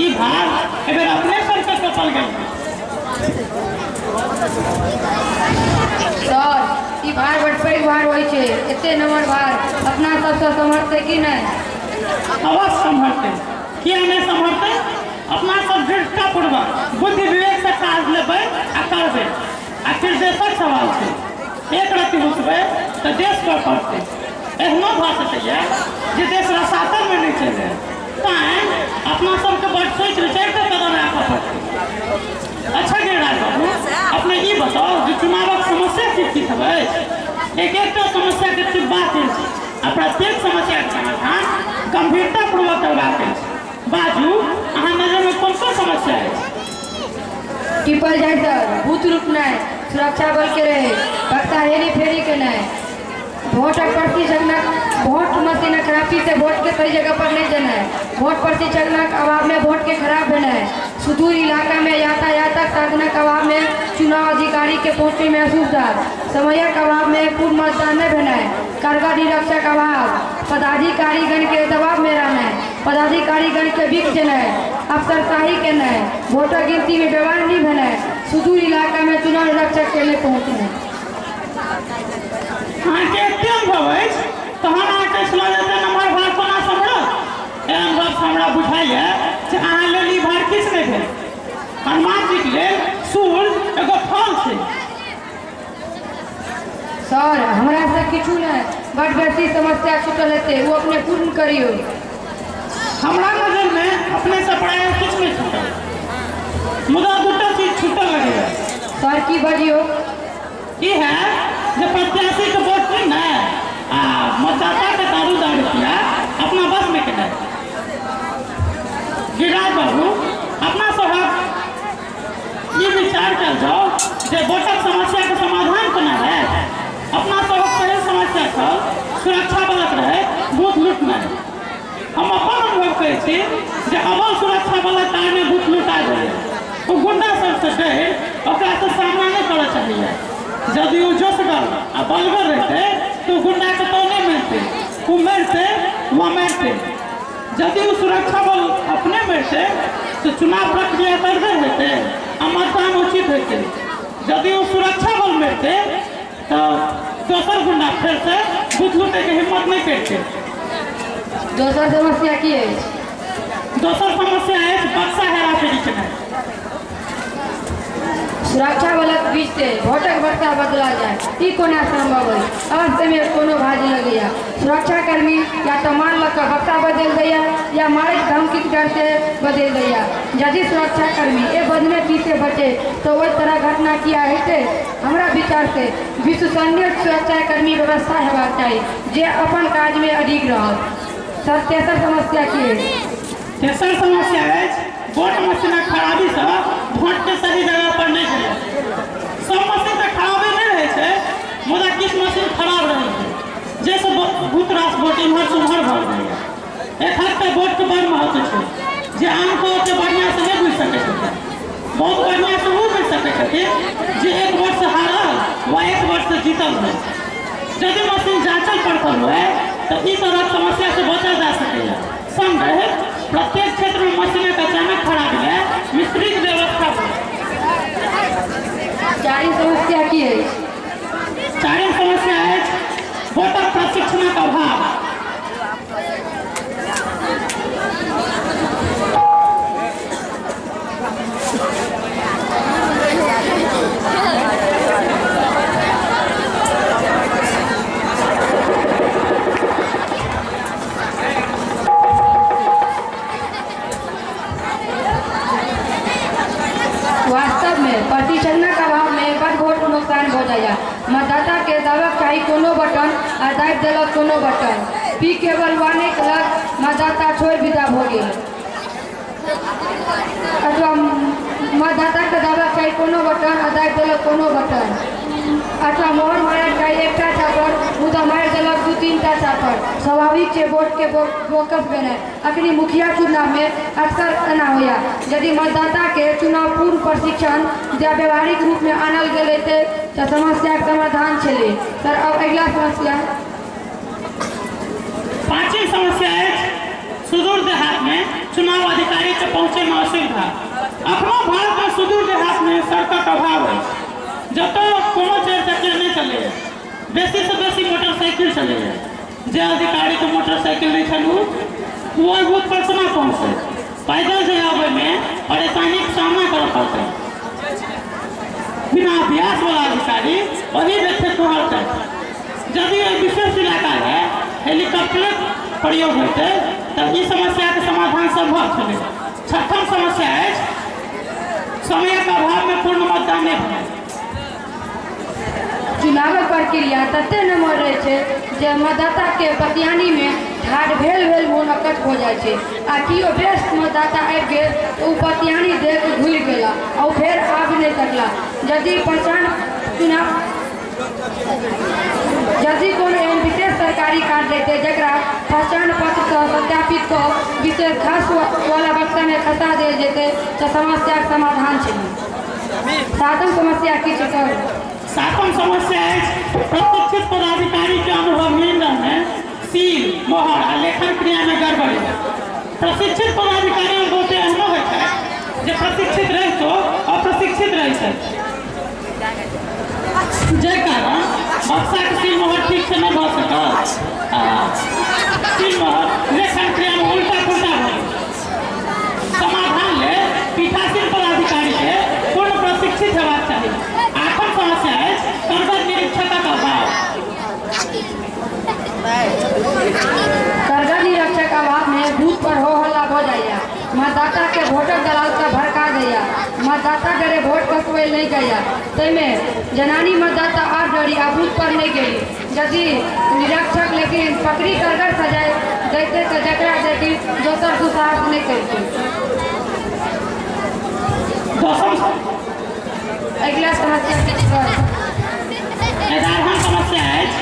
ई भार एहि अपने सबके सौंपल गेल। सर, ई भार बड़ पैघ भार होइ छै, एते नम्बर भार अपना सबसँ सम्हरतै कि नहि? अवश्य सम्हरतै। किया नहि सम्हरतै? अपना सब दृढ़तापूर्वक बुद्धि विवेक से काज लेबै आ करबै। आखिर देशक सवाल छै, एक रत्ती रुकबै तऽ देश पर पड़तै। एहनो भऽ सकैए जे देश रसातलमे नहि चलि जाय, तैँ अपना सबके बड़ सोचि विचारि कऽ कदम राखऽ पड़तै। अच्छा गिरिराज बाबू, अपने ई बताउ जे चुनावक समस्या की की सब अछि? एक एकटा समस्याके टिपबाक अछि आ प्रत्येक समस्याके समाधान गंभीरतापूर्वक करबाक अछि। बाजू, अहाँ नजरमे कोन कोन समस्या अछि? टिपल जाय सर, बूथ लूटनाइ, सुरक्षा बल के रहे, बक्सा हेरी फेरी के नहि, वोटक पर्ची छकना, वोट मशीनक खराबी से वोट के सही जगह पर नहीं देनाइ, वोट पर्ची छकनाक अभाव में वोट के खराब भेनाइ, सुदूर इलाका में यातायातक साधनक अभाव में चुनाव अधिकारी के पहुँचने में असुविधा, समयक अभाव में पूर्ण मतदान नहीं भेनाइ, कारगर निरीक्षक अभाव, पदाधिकारीगण के दबाव में रहनाइ, पदाधिकारीगण के बिक जेनाइ, अफसरशाही केनाइ, वोटर गिनती में व्यवहार नहीं भेनाइ, सुदूर इलाका में चुनाव निरीक्षक के नहीं पहुँचनाइ। अहाँके एते अनुभव अछि तहन अहाँके छलहुँ जे एते नम्बर भार कोना सम्हरत? एहि अनुभवसँ हमरा बुझाइए जे अहाँ लेल ई भार किछु नहि भेल। हनुमान जीके लेल सूर्य एगो फल छै। सर, हमरा से किछु नहि, बड बेसी समस्या छूटल हेतै, ओ अपने पूर्ण करियौ। हमरा नजरमे अपनेसँ प्रायः किछु नहि छूटल, मुदा दूटा चीज छूटल लगैए। सर, की बजियौ? ई है जे प्रत्याशीके वोट नहि ने आ मतदाताके दारू दारू रुपया अपना बसमे केनाइ। गिरिराज बाबू, अपना सभक ई विचार कयल जाउ जे वोटक समस्याके समाधान कोना हैत। अपना सभक पहिल समस्या छल सुरक्षा बलक रहै बूथ लूटनाइ। हम अपन अनुभव कहै छी जे अबल सुरक्षा बलक कारणे बूथ लूटा जाइए। ओ गुंडा सबसँ डरि ओकरासँ सामना नहि करऽ चाहैए। यदि ओ जोशगर आ बलगर रहतै तऽ ओ गुंडाके तो नहि मारतै, ओ मरतै वा मारतै। यदि ओ सुरक्षा बल अपने मरतै तऽ चुनाव प्रक्रिया करगर हेतै आ मतदान उचित हेतै। यदि ओ सुरक्षा बल मरतै तऽ दोसर गुंडा फेरसँ बूथ लूटैके हिम्मत नहि करतै। दोसर समस्या की अछि? दोसर समस्या अछि बक्सा हेराफेरी केनाइ। सुरक्षा बलक बीच से वोटक बक्सा बदला जाय, ई कोना संभव अछि? अवस्थामे कोनो भाजी लगैया। सुरक्षाकर्मी या तऽ मार लऽ कऽ बक्सा बदलि दैया या मारैत धमकीके डर से बदलि दैया। यदि सुरक्षाकर्मी ए बदले से बचे तऽ ओहि तरह घटना किया हेतै? हमरा विचार से विश्वसनीय सुरक्षाकर्मी व्यवस्था हेबाक चाही जे अपन काजमे अडिग रहत। सर, तेसर समस्या की अछि? तेसर समस्या अछि वोट मशीनक खराबीसँ वोटके सही जगह पर नहि गेलै। सब मशीन तऽ खराबे नहि रहै छै, मुदा किछु मशीन खराब रहै छै जाहिसँ बहुत रास वोट इम्हर से उम्हर भऽ जाइए। एखन तऽ वोटके बड़ महत्व छै जे आमके ओते बढ़िआँसँ नहि बुझि सकै छथिन। बहुत बढ़िआँसँ ओ बुझि सकै छथिन जे एक वोटसँ हारल वा एक वोटसँ जीतल होइ। यदि मशीन जाँचल परखल हुए तऽ ई तरहक समस्यासँ बचल जा सकैए। संगहि प्रत्येक क्षेत्रमे मशीनक अचानक खराबी है मिस्त्रीके व्यवस्था। चारिम समस्या की अछि? चारिम समस्या अछि वोटर प्रशिक्षणक अभाव। वास्तव में प्रशिक्षणक अभाव में बड़ वोट नुकसान हो जाइए। मतदाता के दबाक चाही कोनो बटन आ दाबि देलक कोनो बटन। पी केवल वा नहि केलक, मतदाता छोड़ि विदा भऽ गेल। अथवा मतदाता के दबाक चाही कोनो बटन आ दाबि देलक कोनो बटन। अथवा मोहर मारक चाही एकटा चापर, मुदा मारि देलक दू तीन टा चापर। स्वाभाविक छै वोट के बोकस भेनाइ। अखनी मुखिया चुनाव में अक्सर एना होइए। यदि मतदाता के चुनाव पूर्व प्रशिक्षण जे व्यवहारिक रूप में आनल गेल हेतै तऽ समस्याके समाधान छलै। सर, अब अगिला समस्या। पाँचम समस्या अछि सुदूर देहातमे चुनाव अधिकारी पदाधिकारी के पहुँचे में असुविधा। अखनो भारत में सुदूर देहात में सड़कक अभाव अछि, जतऽ कोनो चारि चक्किया नहि चलैए, बेसी से बेसी मोटरसाइकिल चलैए। जे अधिकारी के मोटरसाइकिल नहीं छल ओ ओहि बूथ पर कोना पहुँचतै? पैदल जे आबैमे परेशानीके सामना करऽ पड़तै। बिना अभ्यास वाला अधिकारी वही व्यक्ति कुहरतै। यदि एहि विशेष इलाका है हेलीकॉप्टरक प्रयोग होतै तऽ ई समस्याके समाधान सम्भव छलै। छठम समस्या अछि समयके अभावमे पूर्ण मतदान नहि भेलै। चुनावक प्रक्रिया तते नमहर रहै छै जे मतदाताके पतियानीमे ठाढ़ भेल भेल मोन अकच हो जाइ छै, आ केओ व्यस्त मतदाता आबि गेल तऽ ओ पतियानी देख घुरि गेला आ ओ फेर आबि नहि सकला। यदि पहचान चुनाव यदि कोनो एहन विशेष सरकारी कार्ड रहतै जकरा पहचान पत्रसँ सत्यापित कऽ विशेष खास वाला बक्सामे खसा देल जेतै तऽ समस्याके समाधान छै। सातम समस्या की छै सर? सातम समस्या अछि प्रशिक्षित पदाधिकारी के अनुभवहीन रहने सील मोहर आ लेखन क्रिया में गड़बड़ी। प्रशिक्षित पदाधिकारी में बहुते एहनो होइ छै जे प्रशिक्षित रहितो अप्रशिक्षित रहै छै, जाहि कारण बक्साके सील मोहर ठीक से नहि भऽ सकल आ सील मोहर लेखन क्रिया में उल्टा पुल्टा भऽ गेल। समाधान लेल पीठासीन पदाधिकारी के पूर्ण प्रशिक्षित हेबाक चाही। आठम समस्या अछि करगर निरीक्षकक अभाव। करगर निरीक्षक अभाव में बूथ पर हो हल्ला भऽ जाइया, मतदाता के वोटर दलाल से भड़का दैया, मतदाता डरे वोट खसबै नहि जाइया, ताहिमे जनानी मतदाता आर डरी आ बूथ पर नहि गेली। यदि निरीक्षक लेकिन पकड़ी करगर सजाय दैते तऽ जकरा देखी दोसर दुस्साहस नहि करितै। अगिला समस्या की छै? एगारहम समस्या अछि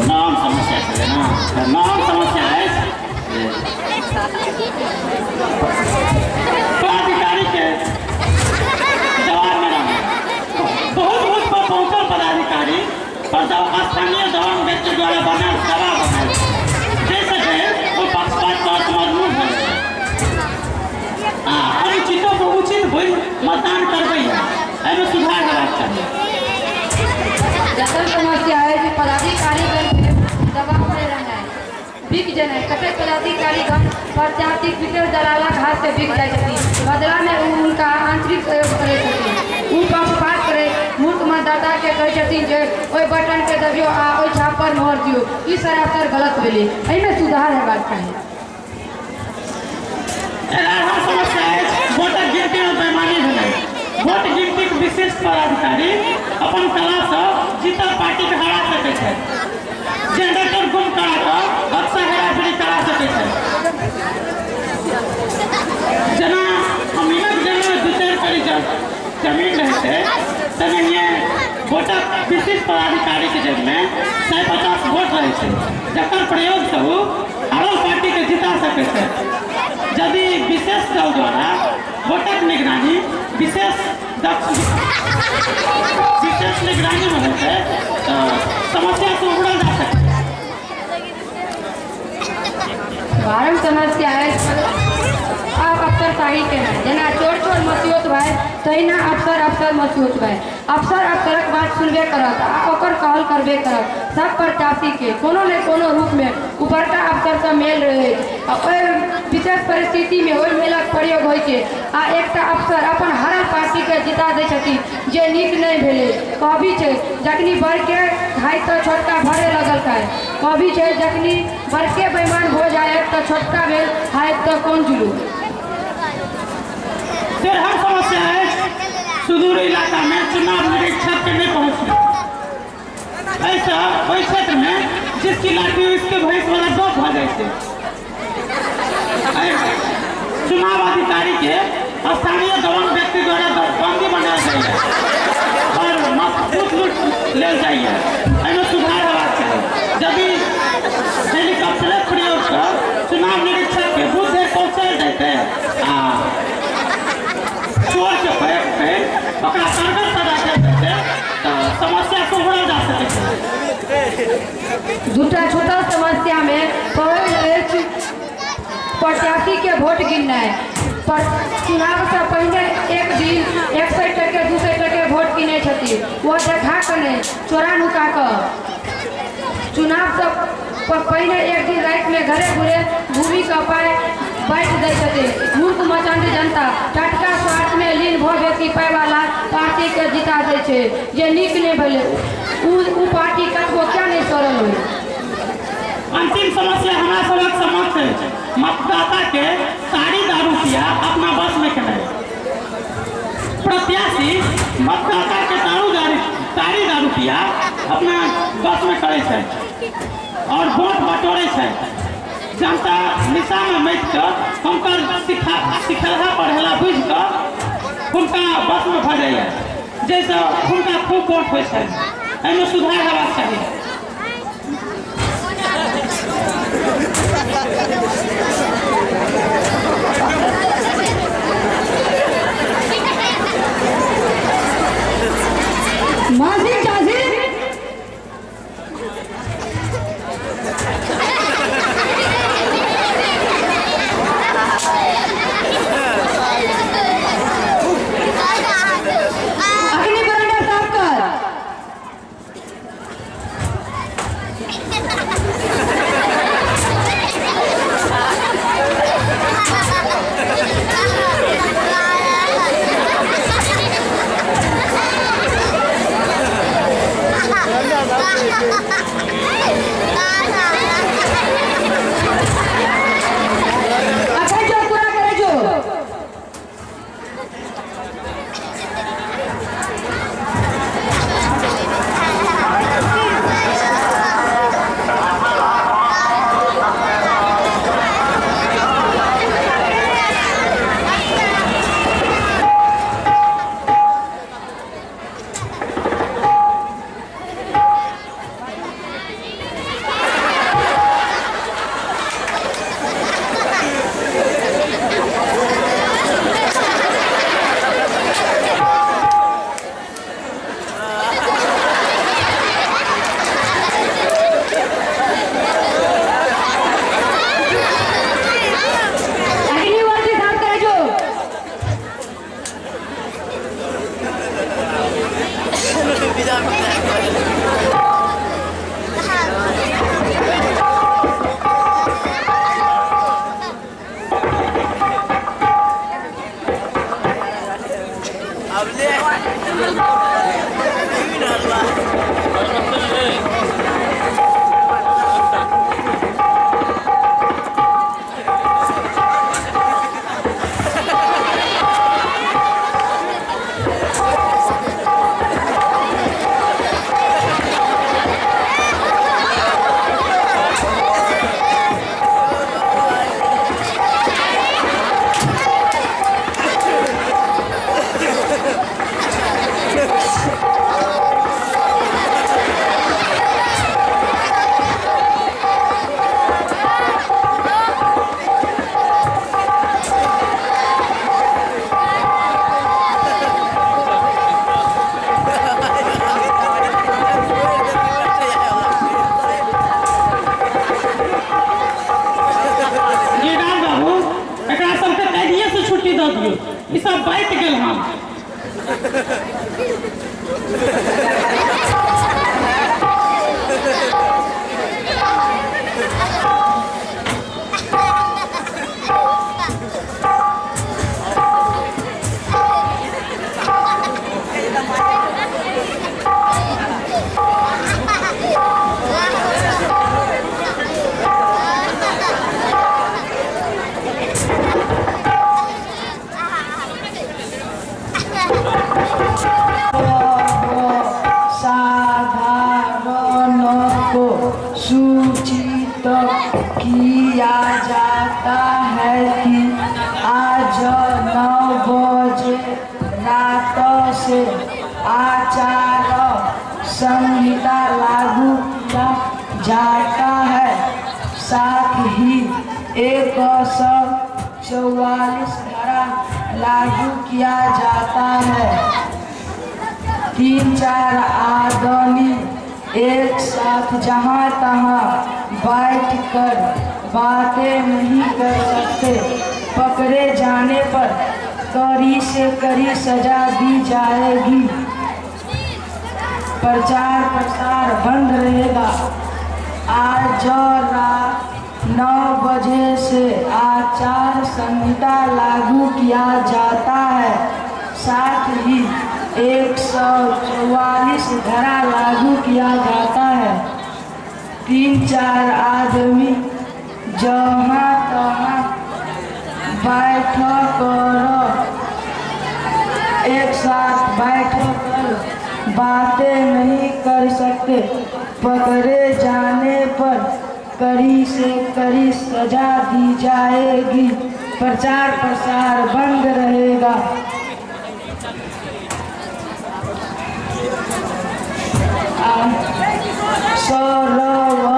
नवम समस्या छलै ने। नवम समस्या अछि पदाधिकारी के जवाब में रहना। बहुत बूथ पर पहुँचल पदाधिकारी पर स्थानीय दबंग व्यक्ति द्वारा बनल दबाव बनायल जाहिसँ ओ पक्षपात करत मजबूर भऽ गेल आ अनुचितो को उचित बुझि मतदान करबैया। एहिमे सुधार हेबाक चाही। दसम समस्या है जे पदाधिकारीगण के दबाव में रहनाइ, बिक जेनाइ। कतेक पदाधिकारीगण प्रत्याशिक विशेष दलालक हाथ से बिक जाइ छथिन, बदलामे ओ हुनका आंतरिक प्रयोग करै छथिन, ओ पक्षपात करै मूर्ख मतदाताके कहै छथिन जे ओहि बटनके दबियौ आ ओहि छाप पर मोहर दियौ। ई सरासर गलत भेलै, एहिमे सुधार हेबाक चाही। एगारहम समस्या अछि वोटक गिनतीमे बेईमानी भेलै। वोट गिनतीके विशिष्ट पदाधिकारी अपन कलासँ जीतल पार्टीके हरा सकै छै, जनरेटर गुम करा कऽ बक्सा हेराफेरी करा सकै छै। जेना अमीनक जमीनमे 2-4 कड़ी जमीन रहै छै तेनाहिए वोटक विशिष्ट पदाधिकारीके जेबमे 150 वोट रहै छै, जकर प्रयोगसँ ओ हारल पार्टीके जिता सकै छै। यदि विशेष दल द्वारा वोटक निगरानी विशेष विशेष निगरानी में होतै तऽ समस्या से उबरल जा सकै। बारहम समस्या है अब अफसरशाही के है। जेना चोर चोर मसियोत भाई तहिना अफसर अफसर मसियोत भाई। अफसर अफसरक बात सुनबे करत आ ओकर कहल करबे करत। सब प्रत्याशी के कोनो ने कोनो रूप में उपरका अफसरसँ मेल रहै आ ओहि विशेष परिस्थितिमे ओहि मेलक प्रयोग होइ छै आ एकटा अफसर अपन हारल पार्टीके जिता दै छथिन जे नीक नहि भेलै। कहबी छै जखनी बड़के खाइ तऽ छोटका भरे लगल खाय। कहबी छै जखनी बड़के बेईमान हो जायत तऽ छोटका भेल हायत तऽ कोन जुलूम। तेरहम समस्या अछि सुदूर इलाकामे चुनाव निरीक्षक के नहि पहुँचना। एहिसँ ओहि क्षेत्रमे जिसकी लाठी उसके भैंस वाला गप भऽ जाइ छै। चुनाव अधिकारी के स्थानीय दबंग व्यक्ति द्वारा बंदी बनायल जाइए और बूथ लूट लेल जाइए। एहिमे सुधार हेबाक चाही। यदि हेलीकॉप्टरक प्रयोगसँ चुनाव निरीक्षक के बूथ धरि पहुँचायल जैतै आ चोर के पकड़ि ओकरा करगर सजा देल जेतै तऽ समस्या से उबरल जा सकै छै। दूटा छोटा समस्यामे पहिल अछि वोट गिननाइ। पर चुनाव से पहिने एक दिन 100 टके 200 टके वोट किनै छथिन, ओ देखा कऽ नहि, चोरा नुका कऽ। चुनाव से पहिने एक दिन रातिमे घरे घुरे घूमि कऽ पाइ बाँटि दै छथिन। मूर्ख मचंड जनता टटका स्वार्थमे लीन भऽ बेसी पाइवाला पार्टीके जिता दै छै, जे नीक नहि भेलै। ओ पार्टी कतबो किया नहि सड़ल होइ। अंतिम समस्या हमरा सबक समक्ष अछि, मतदाता के साड़ी दारू रुपया अपना बस में केनाइ। प्रत्याशी मतदाता के तारी दारू रुपया अपना बस में करै छै और वोट बटोरै छै। जनता निशा में मचि कऽ हुनकर सिखेलहा पढ़ेला बुझि कऽ हुनका बस में भऽ जाइए, जाहिसँ हुनका खूब वोट होइ छै। एहिमे सुधार हेबाक चाही। मासी चाची अग्नि बरंडा साफ कर। अखन जो पूरा करे जो। अग्निवर्ती साफ करे जो। गिरिराज बाबू, एकरा सबके कैदिये से छुट्टी दऽ दियौ, ई सब बाँटि गेल हन। साधारण को सूचित किया जाता है कि आज 9 बजे रात से आचार संहिता लागू किया जाता है। साथ ही 144 धारा लागू किया जाता है। 3-4 आदमी एक साथ जहाँ तहाँ बैठ कर बातें नहीं कर सकते। पकड़े जाने पर कड़ी से कड़ी सजा दी जाएगी। प्रचार प्रसार बंद रहेगा। आज रात 9 बजे से आचार संहिता लागू किया जाता है। साथ ही 144 धारा लागू किया जाता है। 3-4 आदमी जहाँ तहाँ बैठ कर एक साथ बैठ कर बातें नहीं कर सकते। पकड़े जाने पर कड़ी से कड़ी सजा दी जाएगी। प्रचार प्रसार बंद रहेगा।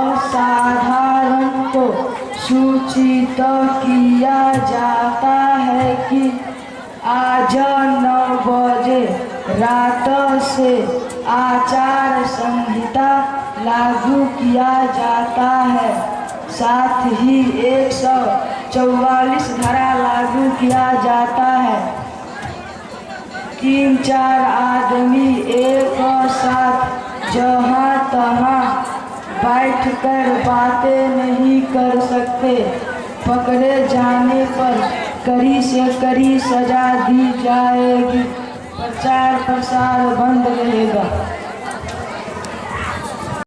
सर्वसाधारण को सूचित किया जाता है कि आज 9 बजे रात से आचार संहिता लागू किया जाता है। साथ ही 144 धारा लागू किया जाता है। 3-4 आदमी एक साथ जहाँ तहाँ बैठकर बातें नहीं कर सकते। पकड़े जाने पर कड़ी से कड़ी सजा दी जाएगी। प्रचार प्रसार बंद रहेगा।